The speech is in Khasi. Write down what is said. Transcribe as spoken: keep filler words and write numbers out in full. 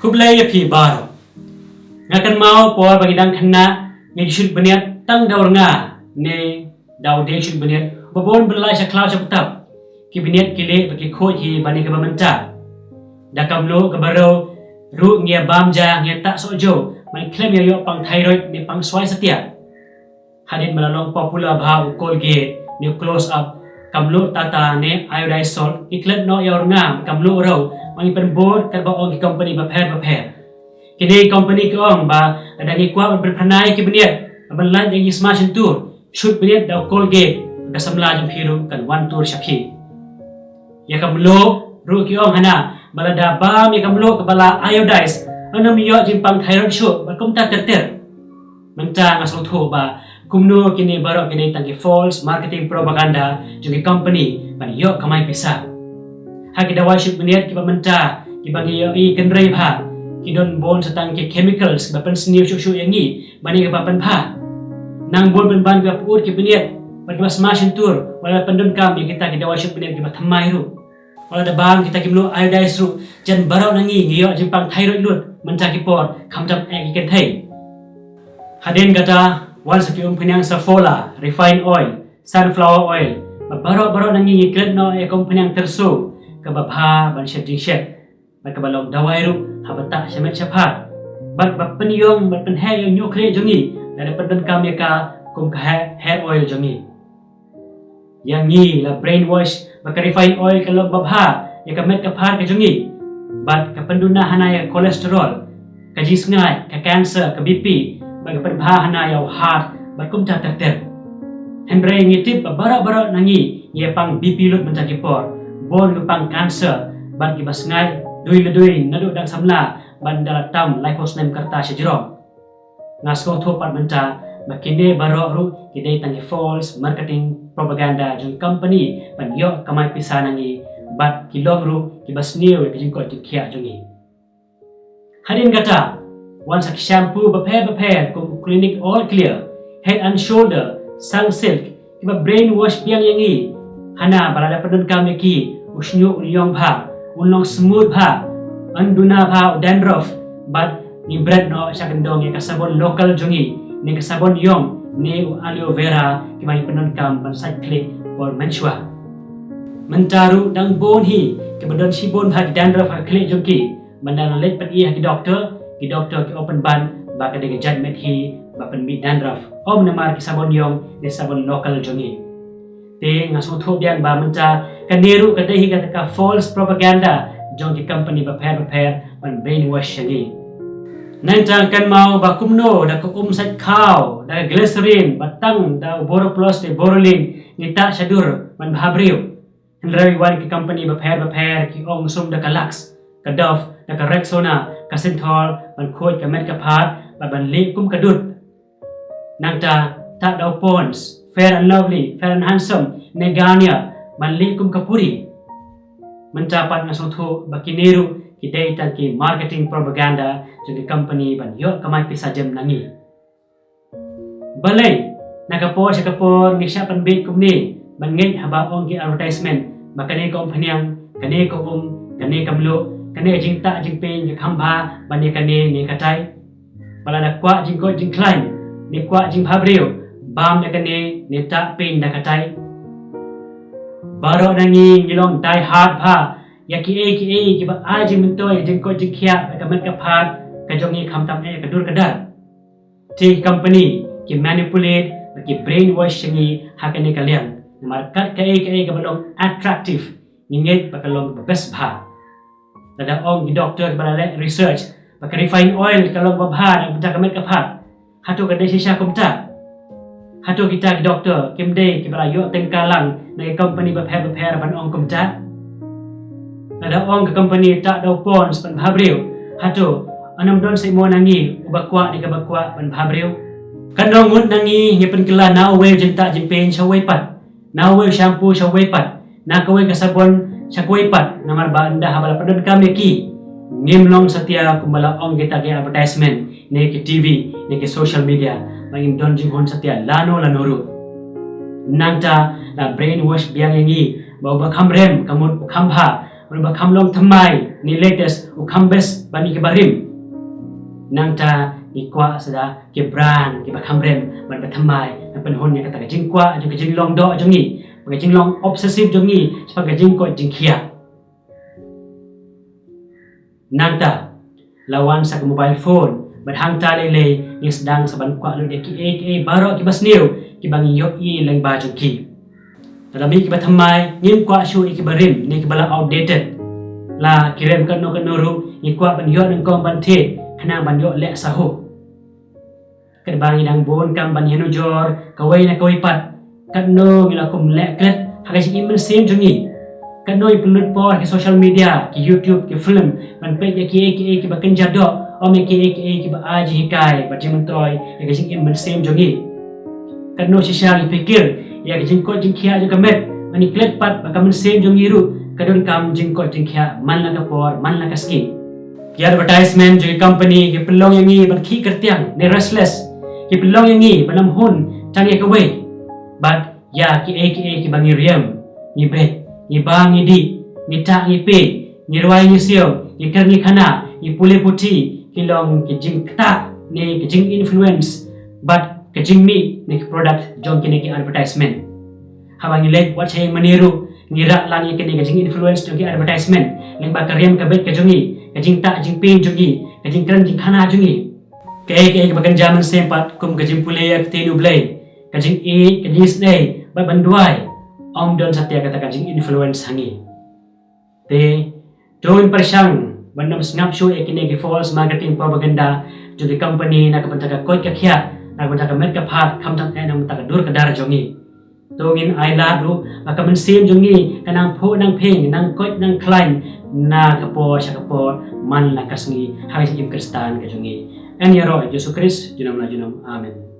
Khublei ïa phi baroh. Nga kynmaw por ba ngi dang khynnah ngi ju shoot bniat tang da u rnga ne da u dieng shoot bniat ba bun ban lai sha khlaw sha btap. Ki bniat ki leh ba ki khuid hi ban ïa kaba mynta. Da ka mluh kaba riew ruh ngi ïa bam ja ngi ïa tah soh jew ban khlem ïa ïoh pang thyroid ne pang swai satia. Hadien ba la long popular bha u Colgate ne u Close Up, ka mluh Tata ne iodized salt, ki klet noh ïa u rnga ka mluh riew ba ngi pynbud katba ong ki company bapher bapher. Kine ki company ki ong ba lada ngi kwah ban pynphyrnai ïa ki bniat ban lait ïa ngi sma shyntur, shoot bniat da u Colgate, ka samla jong phi ruh kan wan tur sha phi. Ïa ka mluh ruh ki ong hana ba lada bam ïa ka mluh kaba la iodized, ym ïoh jingpang thyroid shuh bad kumta ter ter. Mynta nga sngewthuh ba kumno kine baroh ki dei tang ki false marketing propaganda jong ki company ban ïoh kamai pisa. Ha ki dawai shoot bniat kiba mynta kiba ngi ïohi kynrei bha, ki don bun sa tang ki chemicals kiba pynsniew shuh shuh ïa ngi ban ïa kiba pynbha. Nang bun pynban kiba pud ki bniat bad kiba sma shyntur wat la pyndonkam ïa kita ki dawai shoot bniat kiba thymmai ruh. Wat la da bam kita ki mluh iodized ruh, jan baroh na ngi ngi ïoh jingpang thyroid lut mynta ki por, khamtam eh ki kynthei. Hadien kata, wan sa ki umphniang safflower, refined oil, sunflower oil, bad baroh baroh na ngi ngi klet noh ïa ka umphniang tyrso kaba bha ban shet jingshet bad kaba long dawai ruh haba tah shamet shaphad, bad ba pynïong bad pynheh ïa u ñiuh khlieh jong ngi lada pyndonkam ïa ka kum ka hair, hair oil jong ngi. Ïa ngi la brainwash ba ka refined oil ka long babha ïa ka met ka phad ka jong ngi, bad ka pynduna hana ïa ka cholesterol, ka jingsngaid, ka cancer, ka B P, bad ka pynbha hana ïa u heart bad kumta ter ter. Hynrei ngi tip ba baroh baroh na ngi ngi ïa pang B P lut mynta ki por, bun ngi pang cancer bad kiba sngaid dui la dui naduh dang samla ban da la tam laiphew snem ka rta sha jrong. Nga sngewthuh pat mynta ba kine baroh ruh ki dei tang ki false marketing propaganda jong ki company ban ïoh kamai pisa na ngi, bad ki long ruh kiba sniew ïa ka jingkoit jingkhiah jong ngi. Hadien kata, wan sa ki shampoo bapher bapher kum Clinique All Clear, Head and Shoulder, Sunsilk, kiba brainwash biang ïa ngi hana ba lada pyndonkam ïa ki, u shñiuh un ïong bha, un long smooth bha, un duna bha u dandruff, bad ngi bret noh sha kyndong ïa ka sabon local jong ngi ne ka sabon ïong ne u aloe vera kiba ngi pyndonkam ban sait khlieh por mynshuwa. Mynta ruh dang bun hi kiba don shibun bha ki dandruff ha ka khlieh jong ki, ban da la leit pyni ha ki doktor, ki doktor ki ong pynban ba ka dei ka jait met hi ba pynmih dandruff, ym namar ki sabon ïong ne sabon local jong ngi. Te nga sngewthuh biang ba mynta kane ruh ka dei hi kata ka false propaganda jong ki company bapher bapher ban brainwash ïa ngi. Nangta kynmaw ba kumno da ka um sait khaw, da ka glycerin, ba tang da u Boroplus ne Borolene ngi tah shadur ban bha briew. Hynrei wan ki company bapher bapher ki ong sum da ka Lux, ka Dove, da ka Rexona, ka Synthol ban khuid ka met ka phad bad ban lieh kum ka dud. Nangta tah da u Pond's, Fair and Lovely, Fair and Handsome ne Garnier ban lieh kum ka puri. Mynta pat nga sngewthuh ba kine ruh ki dei tang ki marketing propaganda jong ki company ban ïoh kamai pisa jem na ngi. Balei na ka por sha ka por ngi shah pynbeit kumne ban ngeit haba ong ki advertisement ba kane ka umphniang, kane ka um, kane ka mluh, kane ka jingtah jingpeiñ ka kham bha ban ïa kane ne katai? Ba lada kwah jingkoit jingkhlaiñ ne kwah jingbha briew, bam da kane ne tah peiñ da katai. Baroh na ngi ngi long die hard bha ïa kiei kiei kiba ai jingmyntoi ïa ka jingkoit jingkhiah bad ka met ka phad ka jong ngi, khamtam eh ka dur ka dar. Te ki company ki manipulate bad ki brainwash ïa ngi ha kane ka liang, namar kat kaei kaei kaba long attractive ngi ngeit ba ka long kaba best bha. Lada ong ki doktor kiba la leh research ba ka refined oil ka long babha na ka bynta ka met ka phad, hato ka dei shisha kumta? Hato kita ki doktor kim dei kiba la ïoh tyngka lang na ki company bapher bapher ban ong kumta? Lada ong ka company tah da u Pond's ban bha briew, hato ym don seh mo na ngi uba kwah ne kaba kwah ban bha briew? Katno ngut na ngi ngi pynkylla na uwei u jingtah jingpeiñ sha uwei pat, na uwei u shampoo sha uwei pat, na kawei ka sabon sha kawei pat, namar ba ynda haba la pyndonkam ïa ki, ngim long satia kumba la ong kita ki advertisement ne ki T V ne ki social media, ba ngim don jinghun satia lano lano ruh. Nangta la brainwash biang ïa ngi ba uba kham rem ka mut u kham bha, Ruh ba kham long thymmai ne latest u kham best ban ïa ki barim. Nangta ngi kwah sa da ki brand ki ba kham rem ban ba thymmai ban pynhun ïa kata ka jingkwah jong ka jinglong doh jong ngi, ka jinglong obsessive jong ngi shaphang ka jingkoit jingkhiah. Nangta la wan sa ka mobile phone, bad hangta lei lei ngi sdang sa ban kwah lut ïa kiei kiei baroh ki ba sniew ki ba ngi ïohi lyngba jong ki. Lada mih ki ba thymmai ngim kwah shuh ïa ki barim ne ki ba la outdated. La ki rem katno katno ruh ngi kwah ban ïoh nyngkong ban thied khnang ban ïoh leh sahuh. Katba ngi dang bun kam ban ïanujor kawei na kawei pat, katno ngi la kum leh klet ha ka jingim mynsiem jong ngi. Katno ngi pynlut por ha ki social media, ki YouTube, ki film ban peit ïa kiei kiei ki ba kynja doh, ym ïa kiei kiei ki ba ai jinghikai bad jingmyntoi ïa ka jingim mynsiem jong ngi. Katno shisha ngi pyrkhat ïa ka jingkoit jingkhiah jong ka met, ban ngi klet pat ba ka mynsiem jong ngi ruh ka donkam jingkoit jingkhiah man la ka por man la ka sngi. Ki advertisement jong ki company ki pynlong ïa ngi ban khih kyrtiang ne restless. Ki pynlong ïa ngi ban ym hun tang ïa kawei. Bad ïa kiei kiei ki ba ngi riam, ngi beit, ngi bam, ngi dih, ngi tah, ngi peit, ngi rwai, ngi siew, ngi kren, ngi khana, ngi pule puthi, ki long ki jingktah ne ki jing influence bad ka jingmih ne ki product jong kine ki advertisement. Haba ngi leit wat sha ïing mane ruh ngi rah lang ïa kine ka jing influence jong ki advertisement lyngba ka riam ka beit ka jong ngi, ka jingtah jingpeit jong ngi, ka jingkren jingkhana jong ngi. Kaei kaei kaba kynja mynsiem pat kum ka jingpule ïa ka ktien U Blei, ka jingïeit, ka jingisynei bad ban duwai, ym don satia kata ka jing influence ha ngi. Te to ngin pyrshang ban ym sngap shuh ïa kine ki false marketing propaganda jong ki company na ka bynta ka koit ka khiah, na ka bynta ka met ka phad, khamtam eh na ka bynta ka dur ka dar jong ngi. To ngin ai lad ruh ba ka mynsiem jong ngi ka nang phuh nang pynïeng, nang koit nang khlaiñ na ka por sha ka por man la ka sngi ha ka jingim Khristan ka jong ngi. Yn ïaroh Jisu Khrist junom la junom. Amen.